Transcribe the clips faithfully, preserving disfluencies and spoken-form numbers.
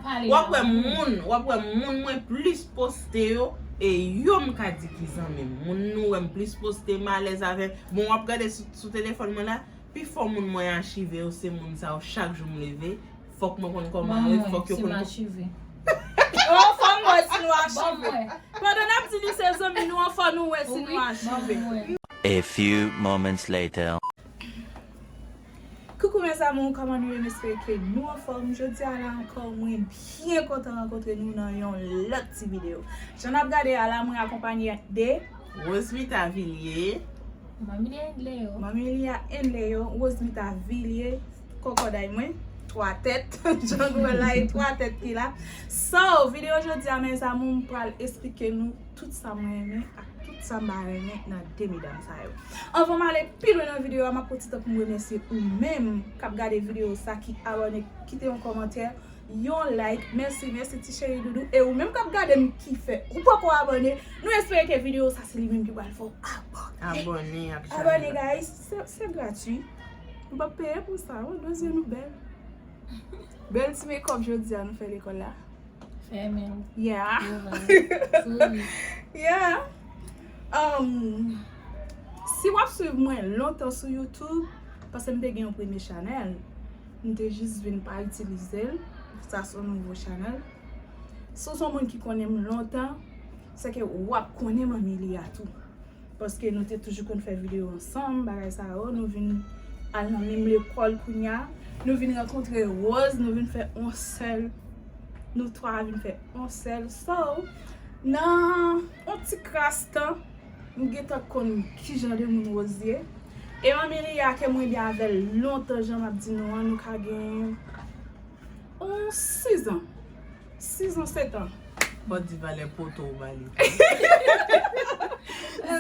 W ap wè moun, w ap wè moun mwen plis poste yo, e yo m ka di ki zanmi m. Moun nou wè m plis poste, m alèz avè. Bon, w ap gade sou, sou telefòn mwen la, pifò moun mwen achive yo, se moun sa yo, chak jou m leve, fòk mwen konn kòman yo ye, fòk yo konn. Oh, fò m wè si nou achive. Pandan n ap di nou se zanmi nou an, fò nou wè si nou achive. A few moments later. Coucou mes amours, kòman nou ye? M espere ke nou anfòm. Jodi a la ankò, mwen byen kontan rankontre nou nan yon lòt ti videyo. Jan n ap gade a la, mwen akonpanye de Rosemita Villiers. Mamilia and Leo. Mamilia and Leo, Rosemita Villiers, kòkòday mwen, twa tèt. Jan nou wè la, e twa tèt ki la. So, videyo jodi a, mes amours, m pral esplike nou tout sa mwen renmen ak tout sa m pa renmen nan de medam sa yo. Anvan m ale pi lwen nan videyo a, m ap pran ti tan pou m remèsye ou menm k ap gade videyo sa, ki abòne, kite yon kòmantè, yon like. Mèsi, mèsi ti cheri doudou. E ou menm k ap gade m ki fè ou poko abòne, nou espere ke videyo sa se li menm ki pral fè w abòne. Abòne ak chanèl la. Abòne, guys, se, se gratui. Nou p ap peye pou sa, oh, dozye nou bèl. Bèl ti makeup jodi a nou fè lekòl la. Fèmen. Yeah. Yo, man. Sou li. Yeah. Um, si w ap swiv mwen lontan sou YouTube, paske m te gen yon premye chanèl, m te jis vin pa itilize l. Sa se yon nouvo chanèl. Si w se yon moun ki konnen m lontan, se ke w ap konnen Manmi Lia tou. Paske nou te toujou konn fè videyo ansanm, bagay sa yo. Nou vin al nan menm lekòl kounya. Nou vin rankontre Rose, nou vin fè yon sèl. Nou twa vin fè yon sèl. So, nan yon ti kras tan, m gentan konn ki jan de moun Rose ye. E Manmi Lia ke mwen byen avè l lontan, jan m ap di nou an, nou ka gen yon sizan. Sizan, setan. Fò di valè poto ou ba li.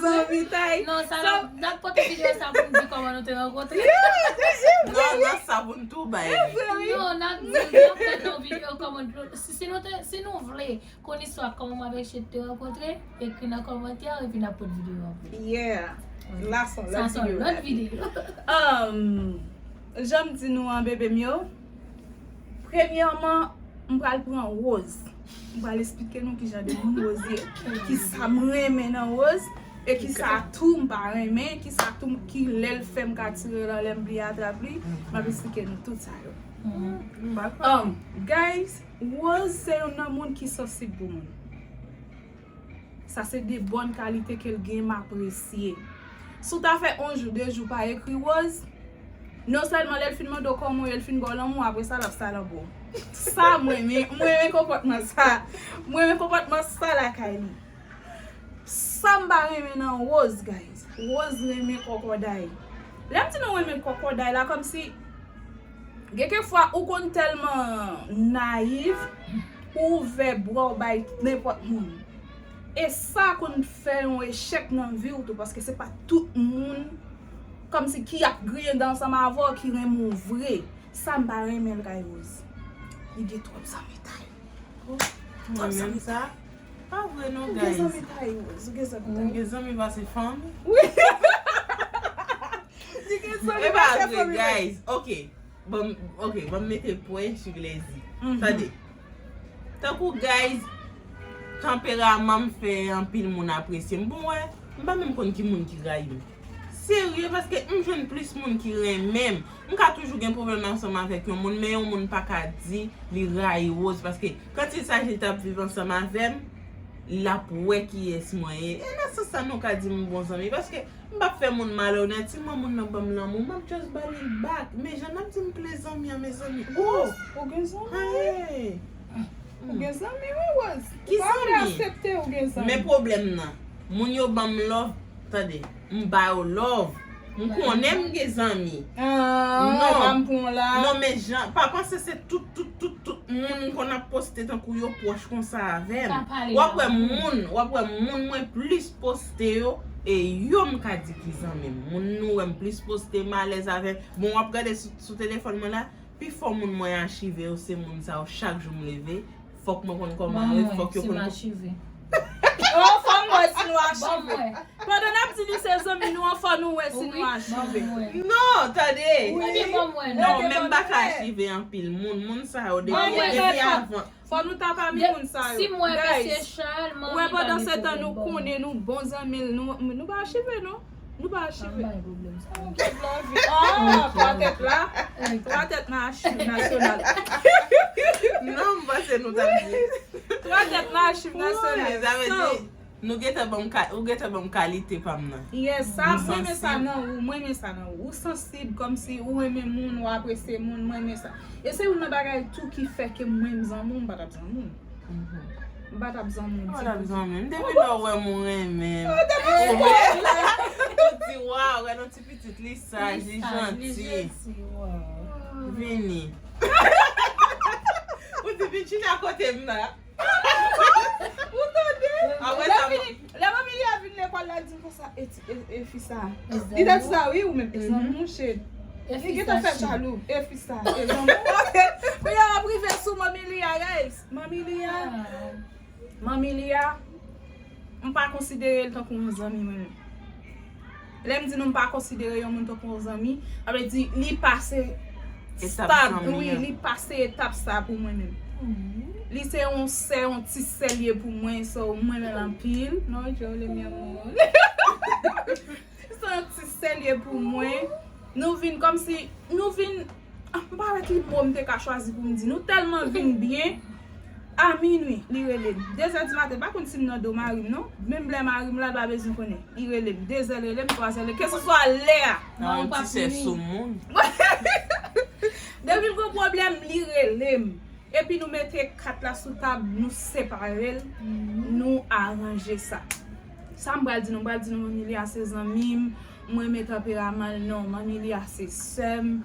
Zanmitay. Non, sa n ap, n ap pote videyo sa pou n di kòman nou te rankontre. Non, nan sa pou n tou bay li. Non, n ap di, n ap fè yon videyo kòman nou, si, si nou te, si nou vle konn istwa kòman mwen avèk Chet te rankontre, ekri nan kòmantè, epi n ap pote videyo an pou ou. Yeah. La se yon lòt videyo. Sa se yon lòt videyo. Um, jan m di nou an, bebe m yo, premyèman, m pral pran Rose. M pral esplike nou ki jan de moun Rose ye. Ki sa m renmen nan Rose. E ki sa tou m pa renmen. Ki sa tou m, ki lè l fè m ka tire l anlè, m bliye atrap li. M ap esplike nou tout sa yo. Um, guys, Rose se youn nan moun ki sansib pou moun. Sa se de bòn kalite ke l gen, m apresye. Si w ta fè yon jou, de jou pa ekri Rose, non sèlman lè l fin mande w kòman w ye, l fin ba w lanmou, apre sa l ap salanbo w. Sa mwen renmen, mwen renmen konpòtman sa. Mwen renmen konpòtman sa lakay li. Sa m pa renmen nan Rose, guys. Rose renmen kòkòday. Lè m di nou renmen kòkòday la, kòmsi Gen kèk fwa ou konn tèlman nayiv, ou ouvè bra w bay nenpòt moun. E sa konn fè yon echèk nan vi w tou, paske se pa tout moun kòmsi ki ap griyen dan ansanm avè w ki renmen w vre. Sa m pa renmen l kay Rose. Li gen twòp zanmitay. Twòp zanmitay. Pa vre non, guys. Ou gen zanmitay, Rose. Ou gen zanmitay. Ou gen zanmi pase fanmi. Wi. Li gen zanmi pase fanmi. E pa vre, guys. Ok. Bon, ok, bon, m mete pwen sou lèzi. Tande. Tankou, guys, tanperaman m fè anpil moun apresye m. Bon, wè, m pa menm konn ki moun ki rayi m. Serye, paske m jwenn plis moun ki renmen m. M ka toujou gen pwoblèm ansanm avèk yon moun, men yon moun pa ka di li rayi Rose, paske quand il s'agit de viv ansanm avè m, l ap wè kiyès mwen ye. E nan sans sa nou ka di m bon zanmi, paske m p ap fè moun malonèt, si moun nan ban m lanmou, m ap just ba li l back. Men jan n ap di m ple zanmi an, mezanmi. Oh! Ou gen zanmi, wi. Ou gen zanmi, wi, Rose. Ki zanmi? Ou pa vle aksepte ou gen zanmi. Men pwoblèm nan, moun yo ban m love, tande, m ba yo love. M konnen m gen zanmi. Ah, non, pa m pran la. Non, men jan, pa panse se tout, tout, tout, tout moun m konn ap poste tankou yo pwòch konsa avè m. W ap wè moun, w ap wè moun mwen plis poste yo, e yo m ka di ki zanmi m. Moun nou wè m plis poste, m alèz avè. Bon, w ap gade sou, sou telefòn mwen la, pifò moun mwen achive yo, se moun sa yo, chak jou m leve, fòk mwen konn kòman yo ye, fòk yo konn. Oh, fò m wè si Nou achive. Pandan n ap di li se zanmi nou an, fò nou wè si nou achive. Non, tande. Non, men m pa ka achive anpil moun. Moun sa yo depi, depi avan. Fò nou ta pami moun sa yo. Si mwen mesye Charles, ou wè, pandan se tan nou konnen nou bon zanmi l, nou, nou pa achive non. Nou pa achive. Ah, twa tèt la. Twa tèt nan achiv nasyonal. Non, m panse nou t ap di. Twa tèt nan achiv nasyonal. Sa vle di, nou gentan ban m ka-, ou gentan ban m kalite pa m nan. Yes, sa, mwen renmen sa nan ou, mwen renmen sa nan ou. Ou sansib, kòmsi ou renmen moun, ou apresye moun, mwen renmen sa. E se youn nan bagay tou ki fè ke mwen m zanmi w, m pa t ap zanmi w. M pa t ap zanmi w ditou. M pa t ap zanmi w. M te vin wè w renmen m. Ou di, waw, gade yon ti pitit, li saj, li janti. Vini. Ou di, vin chita kote m la. Ou tande? Apre sa, lè manmi li a vin lekòl la, di m konsa, e, e, e fi sa. Li te di sa, wi, ou menm. E zanmi w, shit. Li gentan fè jalou. E fi sa. E zanmi w. Kounye a, w ap rive sou manmi li a, guys. Manmi li a. Manmi li a. M pa konsidere l tankou yon zanmi, mwen menm. Lè m di nou m pa konsidere yon moun tankou yon zanmi, sa vle di li pase stad, wi, li pase etap sa pou mwen menm. Li se yon sè, yon ti sè l ye pou mwen, so mwen renmen l anpil. Non, Joe, le mi amor. Se yon ti sè l ye pou mwen. Nou vin kòmsi, nou vin Ah, m pa wè ki mo m te ka chwazi pou m di. Nou tèlman vin byen. A minwi, li rele m. Dezè di maten, pa konn si m nan do mari m, non. Menm lè mari m la, l pa bezwen konnen. Li rele m. Dezè l rele m, twazè l rele m. Keseswa lè a. Nan yon ti sè sou moun. Depi l gon pwoblèm, li rele m. Epi nou mete kat la sou tab, nou separe l, nou aranje sa. Sa m pral di nou, m pral di nou, manmi li a se zanmi m, mwen renmen tanperaman l, non, manmi li a se sè m.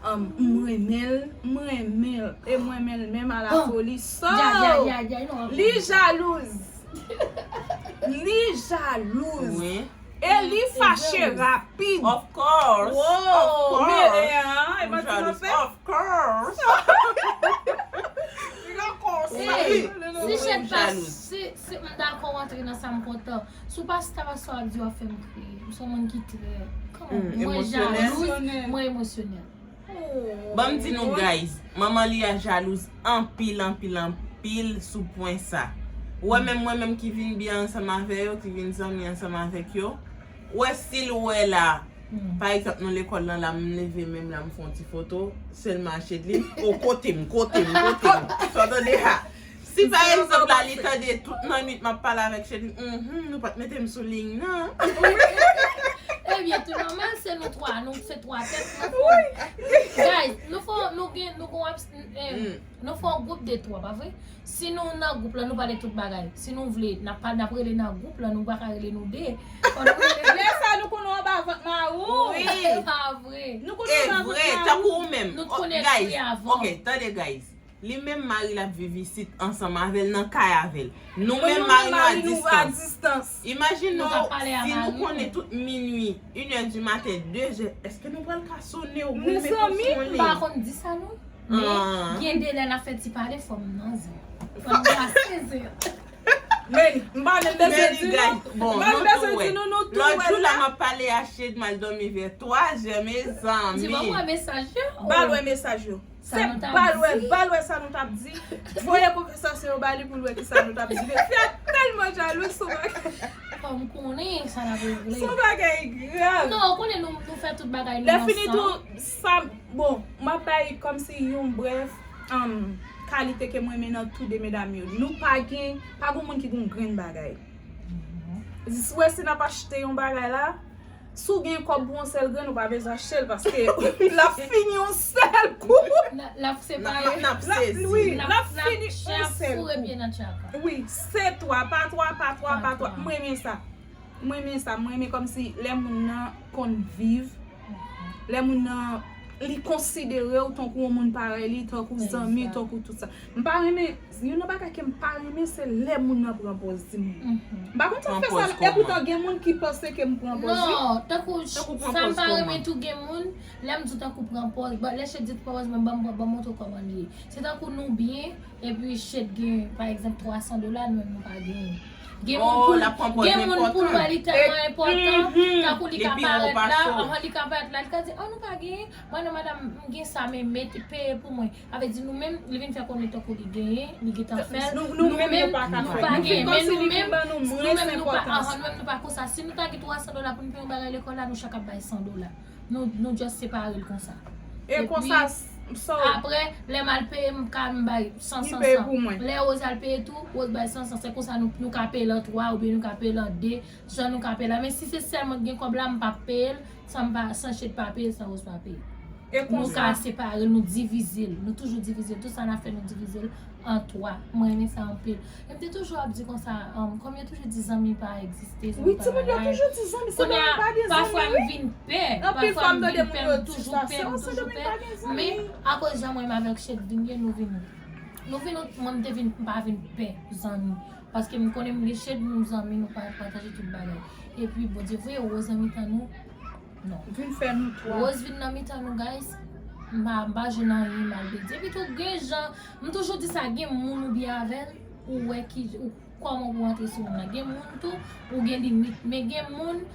Um, m renmen l, m renmen l, e m renmen l menm a la foli. So, li jalouz. Li jalouz. E li fache rapid. Of course. Wow. Of course. Of course. Si chet pa, si, si m dakò antre nan sa m kontan. Si w pa si ta pa sa w ap di w ap fè m kriye. M se yon moun ki trè, kòman, mwen jalouz, mwen emosyonèl. Ban m di nou, guys, manman li a jalouz anpil, anpil, anpil sou pwen sa. Ou wè, menm mwen menm ki vin byen ansanm avè yo, ki vin zanmi ansanm avèk yo, ou wè, si l wè la, pa egzanp, nou lekòl lan la, m leve men m la, m fè yon ti foto, sèlman Chedlin, o, kote m, kote m, kote m. Sa w tande a? Si pa egzanp la, li tande tout nan nwit m ap pale avèk Chedlin, mhm, nou pa t mete m sou liy nan. Ebyen, tou nòmal, se nou twa, nou se twa tèt, nou fè, guys, nou fè, nou gen, nou gon abs-, eh, nou fè yon gwoup de twa, pa vre? Si nou nan gwoup lan, nou pale tout bagay. Si nou vle, n ap pa, n ap rele nan gwoup lan, nou pa ka rele nou de. Fò nou rele. Lè sa, nou konn anba vant mari w. Wi. Se pa vre. Nou konn anba vant mari w. E vre, tankou ou menm. Nou t konnen li avan. Ok, tande, guys. Li menm mari l ap viv isit ansanm avè l nan kay avè l. Nou menm mari nou a distans. Imajine w, si nou konnen tout minwi, inè di maten, dezè, èske nou pral ka sone w pou nou mete w sou yon liy? M pa konn di sa non. Men gen de lè n ap fè ti pale, fò m nan zen. Fò m nan zen. Men, m pa menm bezwen di nou. Bon, nou tou wè. Lòt jou la, m ap pale a Shade, m al dòmi vè twa zè, mezanmi. Di ban mwen mesaj yo. Ba l wè mesaj yo. Se ba l wè, ba l wè sa nou t ap di. Voye konvèsasyon yo ba li pou l wè ki sa nou t ap di. Men fi a tèlman jalouz, se yon bagay. Fò m konnen sa n ap regle. Se yon bagay grav. Non, ou konnen nou, nou fè tout bagay nou ansanm. Lè fini tou, sa, bon, m ap bay kòmsi yon brèf, um, kalite ke mwen renmen nan tou de medam yo. Nou pa gen, pa gen moun ki gen yon grenn bagay. Si w wè si n ap achte yon bagay la, si w gen kòb pou yon sèl grenn, ou pa bezwen achte l, paske l ap fini yon sèl kou. L ap separe. N ap sezi. Wi, l ap fini yon sèl kou. Wi, se twa, pa twa, pa twa, pa twa. M renmen sa. M renmen sa. M renmen kòmsi lè moun nan konn viv. Lè moun nan, li konsidere w tankou yon moun parèy li, tankou zanmi, tankou tout sa. M pa renmen, youn nan bagay ke m pa renmen, se lè moun nan pran pòz timoun. M pa konn sa k fè sa, epoutan gen moun ki panse ke m pran pòz, wi. Non, tankou sa m pa renmen tou, gen moun, lè m di w tankou pran pòz, bon, lè Shade di pran pòz, men ban m, ban m montre w kòman l ye. Se tankou nou byen, epi Shade gen, pa egzanp, twa san dola, nou menm nou pa genyen. Gen moun pou l wè li tèlman enpòtan, tankou li ka parèt la, anhan, li ka parèt la, li ka di, "Oh, nou pa genyen, mwen non, madanm, m gen sa, men mete, peye pou mwen." Sa vle di nou menm, li vin fè konnen tankou li genyen, li gentan fè l. Nou menm, nou pa genyen, men nou menm, nou menm, nou pa, anhan, nou menm, nou pa konsa. Si nou ta gen twa san dola pou nou peye yon bagay lekòl la, nou chak ap bay san dola. Nou, nou just separe l konsa. E konsa, so, apre, lè m al peye, m ka m bay san, san, san. Lè Rose al peye tou, Rose bay san, san. Se konsa nou, nou ka peye l an twa oubyen nou ka peye l an de, jan nou ka peye l la. Men si se sèl mwen ki gen kòb la, m p ap peye l, san m pa, san Shade pa peye l, san Rose pa peye l. Nou ka separe l, nou divize l. Nou toujou divize l. Tout sa n ap fè, nou divize l an twa. Mwen renmen sa anpil. E m te toujou ap di konsa, um, kòm yo toujou di zanmi pa egziste, zanmi pa bagay. Wi, timoun yo toujou di zanmi, se pa, pa gen zanmi, wi. Kounye a, pafwa m vin pè, pafwa m vin pè, m toujou pè, m toujou pè. Men, akoz jan mwen menm avèk Shade vin ye, nou vin, nou vin, mwen m te vin, m pa vin pè zanmi. Paske m konnen m gen Shade, nou zanmi, nou pa pataje tout bagay. Epi, Bondye voye Rose nan mitan nou. Non. Vin fè nou twa. Rose vin nan mitan nou, guys. M pa, m pa jwenn anyen mal de di. Epi tou, gen jan, m toujou di sa, gen moun ou byen avè l, ou wè ki, ou, kòman pou antre sou moun nan. Gen moun tou, ou gen limit. Men gen moun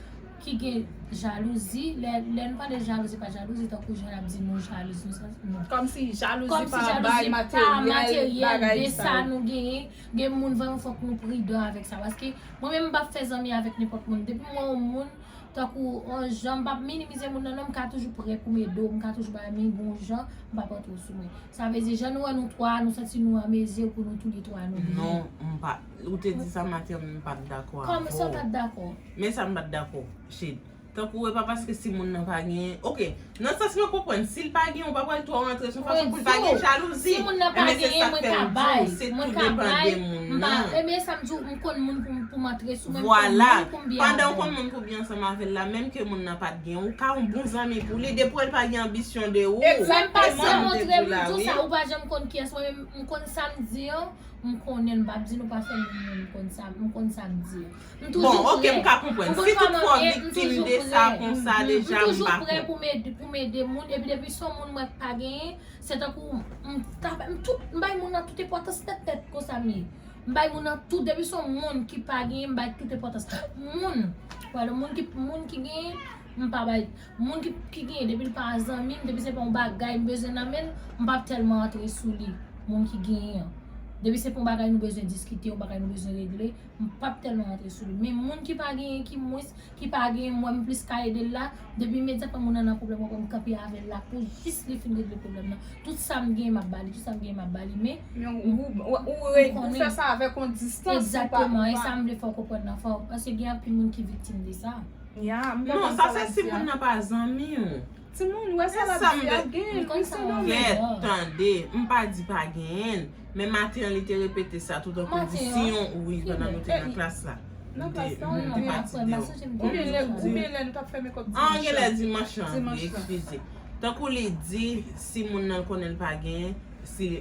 ki gen jalouzi. Lè, lè nou pale jalouzi, pa jalouzi, tankou jan y ap di nou jalouzi, nou sa, non. Kòmsi jalouzi pa bay materyèl, bagay sa yo. De sa nou genyen. Gen moun vrèman fòk nou pridan avèk sa. Paske mwen menm, m p ap fè zanmi avèk nenpòt moun. Depi m wè yon moun, tankou yon jan, m p ap minimize moun nan, non, m ka toujou prè pou m ede w, m ka toujou bay, men gon jan, m p ap antre w sou mwen. Sa vle di, jan nou wè nou twa, nou santi nou an mezi pou nou toulètwa nou byen. Non, m pa, ou te di sa maten, m pa t dakò avè w. Kòman sa w pa t dakò? Men sa m pa t dakò, Shade. Tankou e pa paske si moun nan pa genyen, oke, nan sans mwen konprann, si l pa genyen, ou pa pral twò rantre sou fason pou l pa gen jalouzi. Si moun nan pa genyen, mwen ka bay, mwen ka bay, m pa, e men sa m di w, m konn moun pou, pou m antre sou, men m konn moun pou m byen avè l. Pandan w konn moun pou byen ansanm avè l la, menm ke moun nan pa t genyen, ou ka yon bon zanmi pou li, depi w wè l pa gen anbisyon de ou. Egzakteman. Montre m tou sa, ou pa janm konn kiyès mwen menm, m konn sa m di an, m konnen l, m p ap di nou pa fè moun, m konn sa, m konn sa m di. M toujou prè. Bon, oke, m ka konprann. Si tout fwa w viktim de sa konsa deja, m pa fè. M toujou prè pou m ede, pou m ede moun, epi depi se yon moun m wè k pa genyen, se tankou m, m ta, m tout, m bay moun nan tout enpòtans nèt nèt konsa m ye. M bay moun nan tout, depi se yon moun ki pa genyen, m bay tout enpòtans. Moun, wè, moun ki, moun ki genyen, m pa bay. Moun ki, ki genyen, depi l pa zanmi m, depi se pa yon bagay m bezwen nan men l, m p ap tèlman antre sou li, moun ki genyen an. Depi se pa yon bagay nou bezwen diskite, yon bagay nou bezwen regle, m p ap tèlman antre sou li. Men moun ki pa genyen, ki mwens, ki pa genyen, m wè m plis ka ede l la, depi imedyatman moun nan nan pwoblèm, m kanpe avè l la pou jis li fin regle pwoblèm nan. Tout sa m genyen, m ap ba li, tout sa m genyen, m ap ba li, men ou, ou, ou, ou fè sa avèk yon distans, ou pa, ou pa. Egzakteman, e sa m vle fè w konprann nan, fò, paske gen anpil moun ki viktim de sa. Ya, m konprann sa w ap di a. Non, sa se si moun nan pa zanmi w. Timoun, wè sa l ap di a, gen, li se yon nèg. Gèt, tande, m pa di pa genyen l, men maten an li te repete sa tout an kondisyon, wi, pandan nou te nan klas la. Nan klas la, wi, m te pati de yo. Oubyen lè, oubyen lè nou t ap fè mekòp dimanch lan. An, genlè dimanch lan, wi, eskize. Tankou li di, si moun nan konnen l pa genyen, si,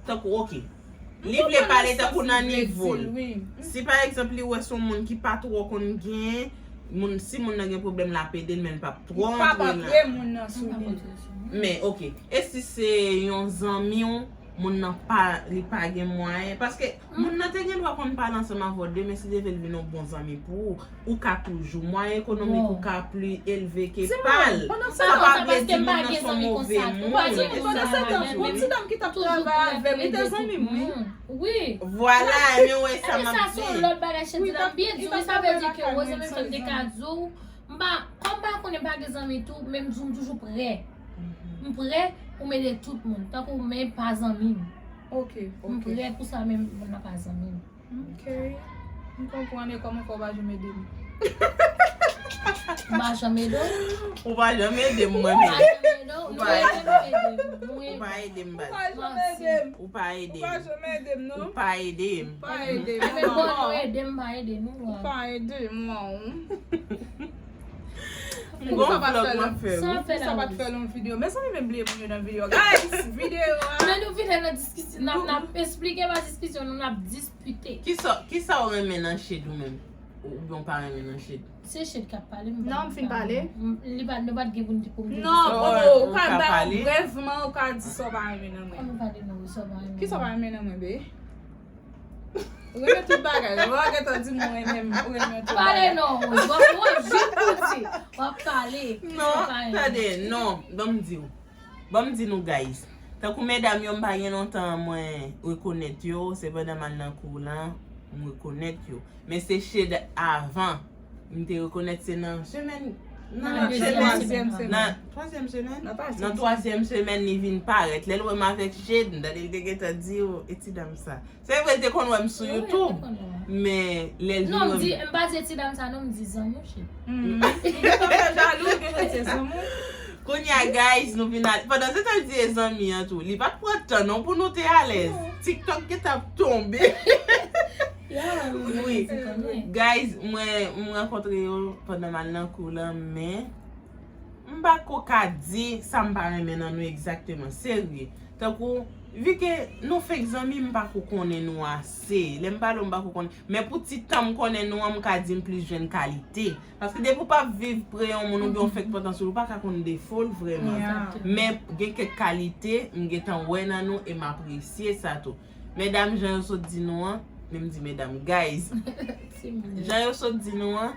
tankou, oke. Li vle pale tankou nan nivo l. Si pa egzanp, li wè se yon moun ki pa twò konn gen, moun, si moun nan gen pwoblèm, l ap ede l, men l p ap twò antre nan. Li p ap antre moun nan sou li. Men, oke. E si se yon zanmi w, moun nan pa, li pa gen mwayen? Paske moun nan te gen dwa konn pale ansanm avè w demen, si Dye vle, l vin yon bon zanmi pou ou. Ou ka toujou, mwayen ekonomik ou ka pli elve ke pa l. Sa pa vle di moun nan se yon move moun. Ou pa di, pandan se tan, gon ti dam ki t ap travay avè m, li te zanmi m, wi. Wi. Vwala, men wè sa m ap di. Sa se yon lòt bagay, Shady, m byen di w, men sa vle di ke Rose menm jan m te ka di w, m pa, kòm m pa konnen m pa gen zanmi tou, men m di w m toujou prè. M prè pou m ede tout moun, tankou men pa zanmi m. Ok, ok. M prè pou sa, men moun nan pa zanmi m. Ok. M konprann, e kòman fè w pa janm ede m? M pa janm ede w? Ou pa janm ede m, mwen menm. Ou pa janm ede w? Ou pa ede m, baz. Ou pa janm ede m. Ou pa ede m. Ou pa janm ede m, non. Ou pa ede m. Ou pa ede m. Bon, nou ede m, pa ede nou. Ou pa ede m, non. M gon vlòg m ap fè, wi. Sa pa t fè long videyo. Mezanmi, men bliye moun yo nan videyo. Guys, videyo a. Men nou vin nan diskisyon, n ap, n ap esplike pa diskisyon, nou n ap dis- Pite. Kisa, kisa w renmen nan Shade ou menm? Oubyen w pa renmen nan Shade? Se Shade k ap pale, m pa renmen. Non, m fin pale. Li pa, nou pa t gen pou n di pou m te di sa. Non, ou ka ba w brèvman, ou ka di sa w pa renmen nan mwen. Kòman w pa di non, sa w pa renmen nan mwen? Kisa w pa renmen nan mwen, be? Ou renmen tout bagay. Ou pa gentan di m ou renmen m, ou renmen tout bagay. Pale non, Rose. W ap, w ap jis pou di. W ap pale. Non, tande, non. Ban m di w. Ban m di nou, guys. Tankou medam yo, m pa gen lontan mwen rekonèt yo. Se pandan m al nan kou lan, m rekonèt yo. Men se shade avan. M te rekonèt se nan semèn, nan, nan dezyèm semèn. Nan twazyèm semèn? Nan twazyèm semèn li vin parèt. Lè l wè m avèk shade, m tande l te gentan di, "Oh, e ti dam sa." Se vre, l te konn wè m sou YouTube. Men lè l vin wè m. Non, m di, m pa di e ti dam sa, non, m di zanmi w shade. Li te fè jalou, li te fè zanmi w. Kounye a, guys, nou vin al. Pandan se tan l di e zanmi an tou. Li pa t pran tan, non, pou nou te alèz. TikTok gentan ap tonbe. Wi. Guys, mwen, m rankontre yo pandan m al nan kou lan, men m pa ko ka di sa m pa renmen nan nou egzakteman. Serye. Tankou, vi ke nou fenk zanmi, m pa ko konnen nou ase. Lè m pale w, m pa ko konnen. Men pou ti tan m konnen nou an, m ka di m plis jwenn kalite. Paske depi w p ap viv pre yon moun oubyen w fenk pran tan sou li, ou pa ka konn defo l vrèman. Men gen kèk kalite, m gentan wè nan nou e m apresye sa tou. Medam, jan yo sot di nou an, men m di medam, guys. Jan yo sot di nou an,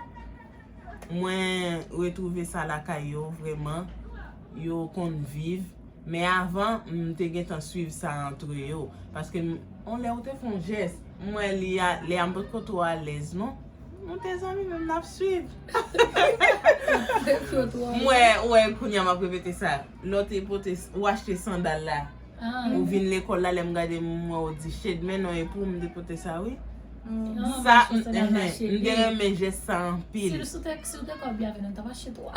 mwen retwouve sa lakay yo, vrèman. Yo konn viv. Men avan, m te gentan swiv sa antre yo. Paske m, on lè ou te fè on jès, m wè li a, lè a m potko twò alèz, non. Nou te zanmi, men n ap swiv. M wè, w wè, kounye a m ap repete sa. Lè w te pote, ou achte sandal la. Ou vin lekòl la, lè m gade m wè w di shade, men non, e pou m te pote sa, wi. Sa, m te renmen jès sa anpil. Si w te, si w te kòb li avè nou, n t ap achte twa.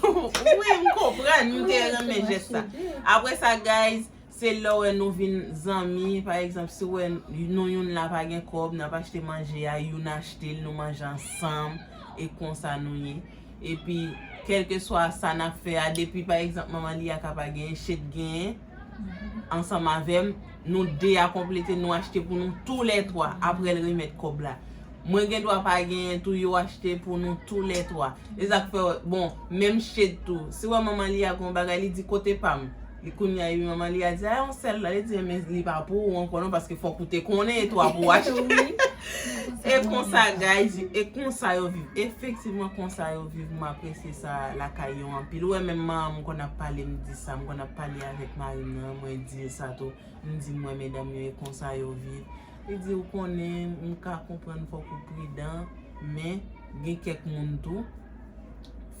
Wi, m konprann, m te renmen jès sa. Apre sa, guys, se lè w wè nou vin zanmi, pa egzanp, si w wè nou youn la pa gen kòb, n ap achte manje a, youn achte l, nou manje ansanm, e konsa nou ye. Epi, kèlkeswa sa n ap fè a, depi, pa egzanp, manman li a ka pa genyen, shade genyen, ansanm avè m, nou de a konplete, nou achte pou nou toulètwa, apre l remèt kòb la. Mwen gen dwa pa genyen tou, yo achte pou nou toulètwa. E sa k fè, bon, menm shade tou. Si w wè manman li a gen yon bagay, li di kote pa m. Li kounye a, epi manman li a di, a, yon sèl la, li di, men li pa pou ou ankò non, paske fòk ou te konnen e twa pou w achte. E konsa, guys, e konsa yo viv. Efektivman, konsa yo viv. M apresye sa lakay yo anpil. Ou wè, menm manman m konn ap pale, m di sa, m konn ap pale avèk mari m nan, mwen di l sa tou. M di, mwen, medam yo, e konsa yo viv. Li di, ou konnen, m ka konprann fòk ou pridan, men gen kèk moun tou,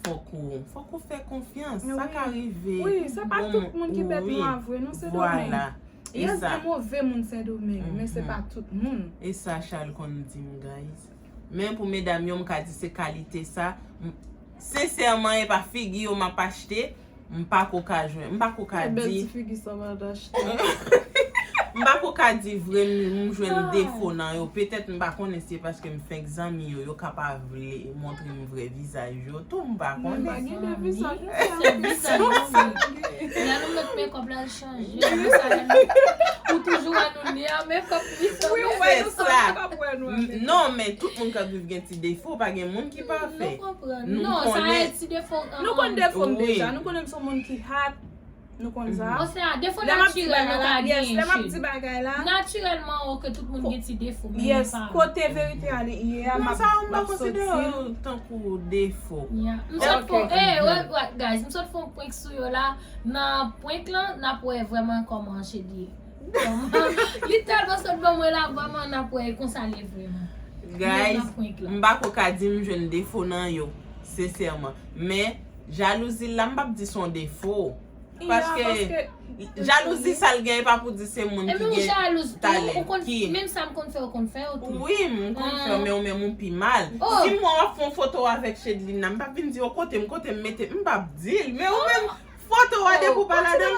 fòk ou, fòk ou fè konfyans. Sa ka rive. Wi, se pa tout moun ki bèt nwa vre, non, Sendomeng. Vwala. Yes, gen move moun Sendomeng, men se pa tout moun. E sa Charles konn di m, guys. Men pou medam yo, m ka di se kalite sa. M, sensèman, e pa figi yo m ap achte. M pa ko ka jwenn, m pa ko ka di. Bèl ti figi sa m al achte. M pa ko ka di vre m, m jwenn defo nan yo. Petèt m pa konnen si se paske m fenk zanmi yo, yo ka pa vle montre m vrè vizaj yo tou, m pa konnen. Men pa gen de vizaj, se vizaj nou. Lè nou met makeup la, l chanje. Ou toujou wè nou li a, makeup li. Wi, ou wè nou sa, nou p ap wè nou a. Non, men tout moun k ap viv gen ti defo, pa gen moun ki pafè. Nou konprann. Non, sa e ti defo. Nou konn defo m deja, nou konnen m se yon moun ki hot. Nou konn sa. Bon, se a, defo natirèl nou ka genyen. Lè m ap di bagay la. Natirèlman, ok, tout moun gen ti defo, men pa. Yes, kote verite a li ye a, m ap, m ap soti. Non, sa yo m pa konsidere yo tankou defo. M sot fè, eh, wè, wè, guys, m sot fè yon prank sou yo la. Nan prank lan, n ap wè vrèman kòman Shade ye. Li tèlman sot ban mwen la, vrèman, n ap wè konsa l ye vrèman. Guys, m pa ko ka di m jwenn defo nan yo, sensèman. Men, jalouzi la, m p ap di se yon defo. Paske jalouzi sa l gen, e pa pou di se moun ki gen talè. Menm sa m konn fè, ou konn fè yo tou. Wi, m konn fè, men ou menm ou pi mal. Si m wè w ap fè yon foto avèk Shadeline nan, m p ap vin di, o, kote m, kote m mete, m p ap di l, men ou menm, foto a depi w pa ladan l.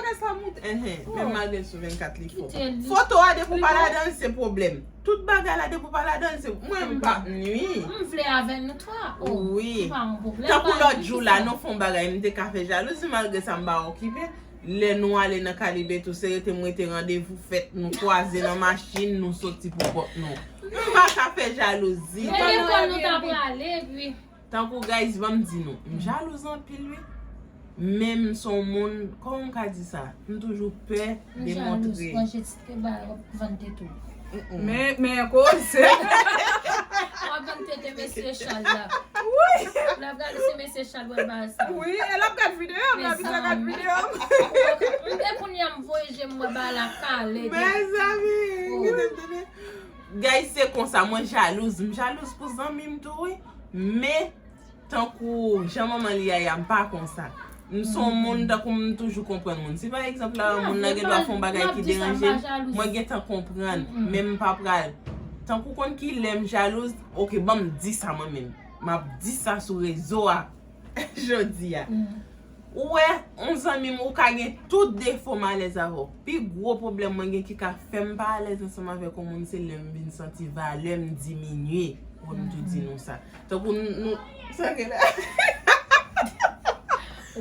Enhen, menm malgre l sou vennkat li fò. Foto a depi w pa ladan l, se pwoblèm. Tout bagay la depi w pa ladan l, se mwen m p ap nwi. M vle avè nou twa. Wi. M pa yon pwoblèm. Tankou lòt jou la, nou fè yon bagay, m te ka fè jalouzi, malgre sa m pa okipe. Lè nou ale nan Kalibe tou, se rete m rete randevou fèt, nou kwaze nan machin, nou soti pou kont nou. M pa ka fè jalouzi. E lekòl nou ta prale, epi. Tankou guys, ban m di nou, m jalouz anpil wi. Men m se yon moun, kòman m ka di sa? M toujou pè demontre. M jalouz, pran je ti ke ba w ap vann tèt ou. Men, men koze. W ap tann tete mesye Chal la. Wi. L ap gade si mesye Chal wè bagay sa. Wi, e l ap gade videyo m, l ap gade videyo m. Mezanmi, kite m tande. Guys, se konsa, mwen jalouz. M jalouz pou zanmi m tou, wi. Men, tankou jan manman li a ye a, m pa konsa. M se yon moun tankou m toujou konprann moun. Si pa egzanp la, moun nan gen dwa fè yon bagay ki deranje m, mwen gentan konprann, men m pa pral. Tankou konn ki lè m jalouz, oke, ban m di sa mwen menm. M ap di sa sou rezo a jodi a. Ou wè, yon zanmi m, ou ka gen tout defo m alèz avè w. Pi gwo pwoblèm mwen gen ki ka fè m pa alèz ansanm avèk yon moun, se lè m vin santi valè m diminye. Ou wè m tou di nou sa. Tankou nou, nou, sa gen la.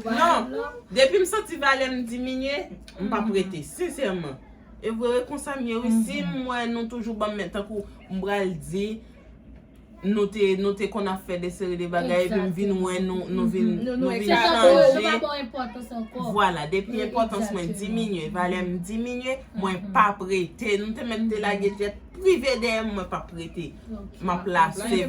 Non, depi m santi valè m diminye, m p ap rete, sensèman. E vre, wi, konsa m ye, wi. Si m wè nou toujou ban m men, tankou m pral di, nou te, nou te konn ap fè de seri de bagay, epi m vin wè nou, nou vin, nou vin chanje. Vwala, depi enpòtans mwen diminye, valè m diminye, mwen p ap rete. Nou te mèt te lage jèt prive dèyè m, mwen p ap rete. M ap lase.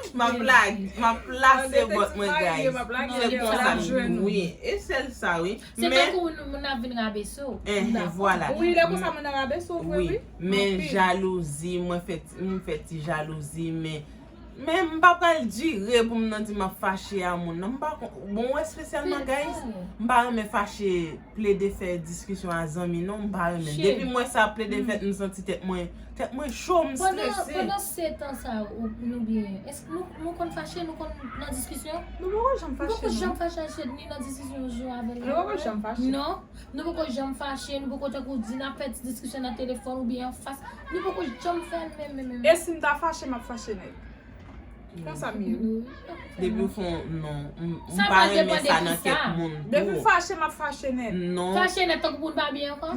M ap lage, m ap lase bòt mwen, guys. Se konsa m ye, wi. E sèl sa, wi. Se tankou moun, moun ap vin rabese w. Enhen, vwala. Wi, lè konsa moun nan rabese w vre, wi. Men jalouzi, mwen fè ti, m fè ti jalouzi, men, men m pa pral dire pou m nan di m ap fache a moun nan. M pa kon, bon, espesyalman, guys, m pa renmen fache, plede fè diskisyon a zanmi, non, m pa renmen. Depi m wè sa ap plede fèt, m santi tèt mwen, tèt mwen cho, m strese. Pandan, pandan setan sa, ou, nou byen, èske nou, nou konn fache, nou konn nan diskisyon? Nou poko janm fache, non. Nou poko janm fache, ni nan diskisyon jou avè l. Nou poko janm fache. Non. Nou poko janm fache, nou poko tankou di n ap fè ti diskisyon nan telefòn oubyen anfas. Nou poko janm fè l menm, menm, menm. E si m ta fache, m ap fache nèt. Konsa m ye. Depi w fè yon, non, m, m pa renmen sa nan kèk moun tou. Depi m fache, m ap fache nèt. Non. Fache nèt tankou pou n pa byen ankò?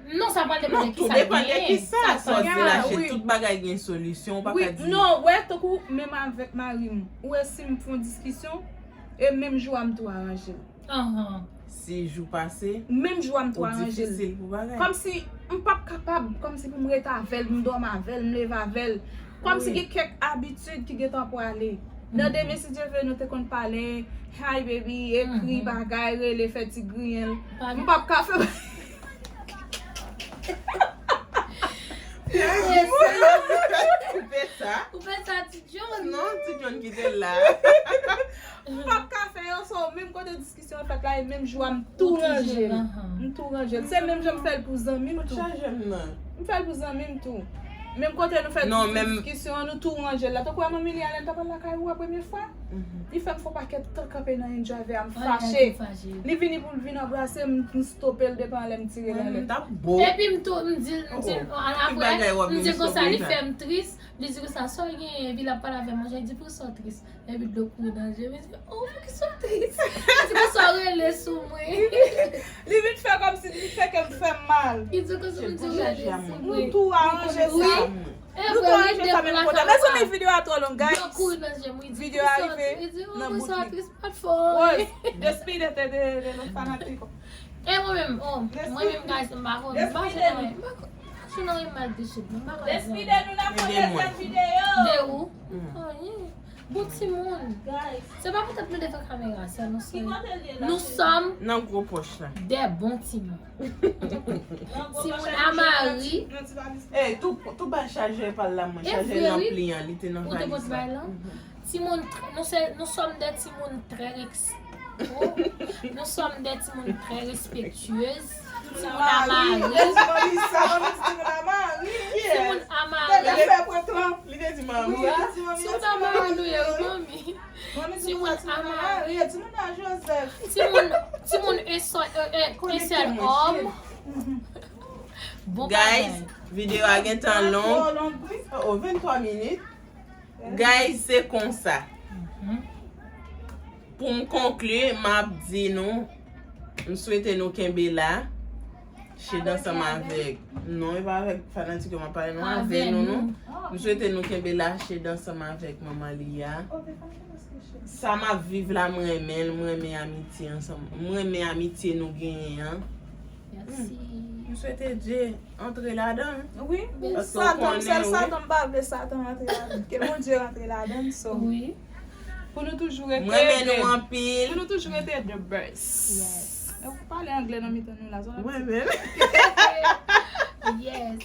Non, sa pral depann de kisa. Non, tou depann de kisa, sa w di la, tout bagay gen solisyon, ou pa ka di. Non, wè, tankou menm avèk mari m. Ou wè si m fè yon diskisyon, e menm jou a m tou aranje l. Si jou pase, menm jou a m tou aranje l. Kòmsi m p ap kapab, kòmsi pou m ret avè l, m dòmi avè l, m leve avè l. Kòmsi gen kèk abitid ki gentan pwale. Nan demen, si Dye vle, nou te konn pale, hi baby, ekri bagay, rele, fè ti griyen l. M p ap ka fè. Koupe sa. Koupe sa, Ti John. Non, Ti John kite l la. M p ap ka fè yo, so, menm kote diskisyon an fèt la, e menm jou a m tou ranje l. M tou ranje l. Se menm jan m fè l pou zanmi m tou. M fè l pou zanmi m tou. Menm kote nou fè diskisyon an, nou tou ranje l la. Tankou a manmi li a lè l t ap al lakay ou a premye fwa, li fè m fè yon pakèt tan kanpe nan enjoy avè a, m fache. Li vini pou l vin anbrase m, m stope l depi anlè, m tire l anlè. Epi m tou, m di l, m di l, apre, m di l konsa, li fè m tris, li di konsa, sa w genyen, epi l ap pale avè m, mwen, jan l di pou sa w tris. Epi dlo kouri nan je m, li di, oh, poukisa w tris? Li di, poukisa w rele sou mwen? Li vin fè kòmsi li fè kè m fè m mal. Li di konsa, m di, rele sou mwen. Nou tou aranje sa. Nou tou aranje sa menm kote. Mezanmi, videyo a twò long, guys. Dlo kouri nan je m, li di, poukisa w tris? Li di, oh, poukisa w tris? M pa t fè w anyen. Rose, despide de, de, de nos fanáticos. E mwen menm, oh, mwen menm, guys, m pa konn, m pa konn, m pa konn, m pa konn mal de chit, m pa konn. Despide nou nan pwodesyon videyo. De ou? Anyen. Bon timoun. Se pa poutèt nou devan kamera, se nou se, nous sommes nan gwo pòch la. Des bons timoun. Timoun a mari. Ey, tou, tou bay chajè pa l la, mwen. Chajè nan pli an, li te nan valiz la. Timoun, tr- nou se, nous sommes des timoun très res- oh, nous sommes des timoun très respectueuses. Timoun a mari. Timoun a mari. Li te di manmi. Timoun a mari nou ye, wi, manmi. Timoun a mari. Timoun, timoun un seul, euh, euh, un seul homme. Bon bagay. Guys, videyo a gentan long. Oh, venntwa minit. Guys, se konsa. Pou m konkli, m ap di nou, m swete nou kenbe la. Chede ansanm avèk, non, e pa avèk fanatik yo m ap pale, non, avè nou, non. M swete nou kenbe la, chede ansanm avèk manman li a. Sa m ap viv la, m renmen l, m renmen amitye ansanm, m renmen amitye nou genyen an. Mèsi. M swete Dye antre ladan l. Wi, Paske w Satan, konnen, sèl wi. Satan m pa vle Satan antre ladan. Ke Bondye rantre ladan. So, Wi. Pou nou toujou rete Mwen renmen de. Nou anpil. Pou nou toujou rete the best. Yes. E ou pale anglè nan mitan nou la, zòn. Mwen menm. Yes.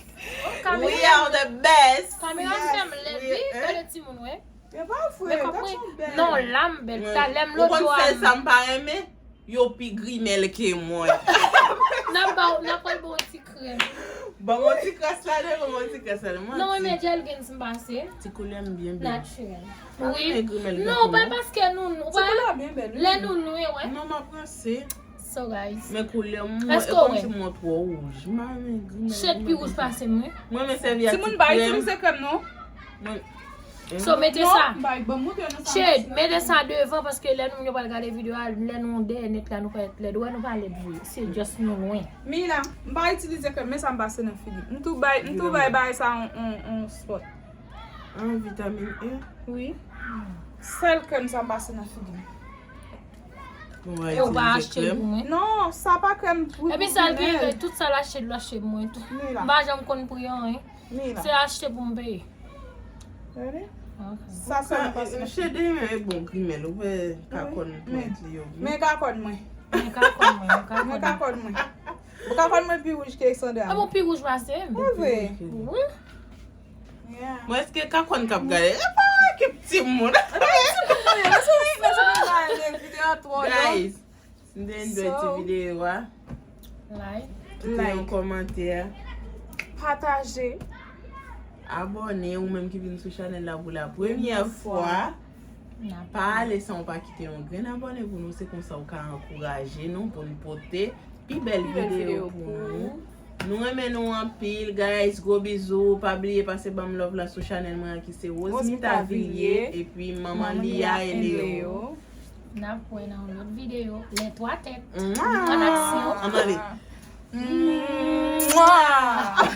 We are the best. Kamera fè m lèd, wi. Gade timoun, wè. E pa vre, Men that's konpwen. so bad. Non, la m bèl. Talè m Ou lòt konn jou a sèl sa m pa renmen? Yo pi grimèl ke mwen. N ap ba w, n ap pral ba w ti krèm. Ban mwen ti kras ladan, ban mwen ti kras ladan. Non, men Jergens m pase. Ti koulè m byen bèl. Natirèl. Mwen Wi. renmen grimèl Non, ou pa mwen. Paske nou, ou Ti koulè pa. a byen bèl. Lè nou nwi, wè. Non, m ap ranse. So, guys. Men koulè m, Èske e w kòmsi wè? Mwen twò wouj. M pa renmen grimèl. Shade pi wouj pase mwen. Mwen men sèvi ak Timoun ti bay krèm. itilize krèm non. Mwen So, mete sa. Non, bay ban moutre nou sa. Shade, mete sa devan paske lè nou yo pral gade videyo a, lè nou dèyè nèt la nou pa lèd. Wè nou pa lèd vre. Se just nou lwen. Mila, m pa itilize krèm, men sa m pase nan figi m. M tou bay, m tou bay bay sa on, on, on spot. An vitamin E. Wi. Sèl krèm sa m pase nan figi m. Bon, mwen E ou pa itilize achte l krèm. Pou mwen. Non, sa pa krèm pou Epi sa l gen, tout sa l achte, l achte pou mwen tou. Mila. M pa janm konn pri anyen. Mila. Se achte pou m peye. Gade. Ok. Sa sèl m pase nan figi. Shade renmen bon grimèl, ou wè kakòn pwent li yo. Men kakòn mwen. Men kakòn mwen, men kakòn Men mwen. kakòn mwen. Bon, kakòn mwen pi wouj ke Sandra. E bon, pi wouj pase m. Se vre. Wi. Yeah. Mwen èske kakòn k ap gade? E pa ekip timoun. Mwen se mwen mwen mwen videyo a twò long. Guys, si n te enjoy ti videyo a, Like. kite yon kòmantè. Pataje. Abòne, ou menm ki vin sou chanèl la pou la premyè fwa. Pa ale san ou pa kite yon grenn abòne pou nou, se konsa ou ka ankouraje nou pou n pote pi bèl videyo pou nou. Nou renmen nou anpil, guys. Gwo bizou. Pa bliye pase ban m love la sou chanèl mwen an ki se Rosemita Villiers. Epi Manman Lia e Leo. N ap wè nan yon lòt videyo. Les trois têtes. Mwa! An aksyon. Ann ale. Mwa!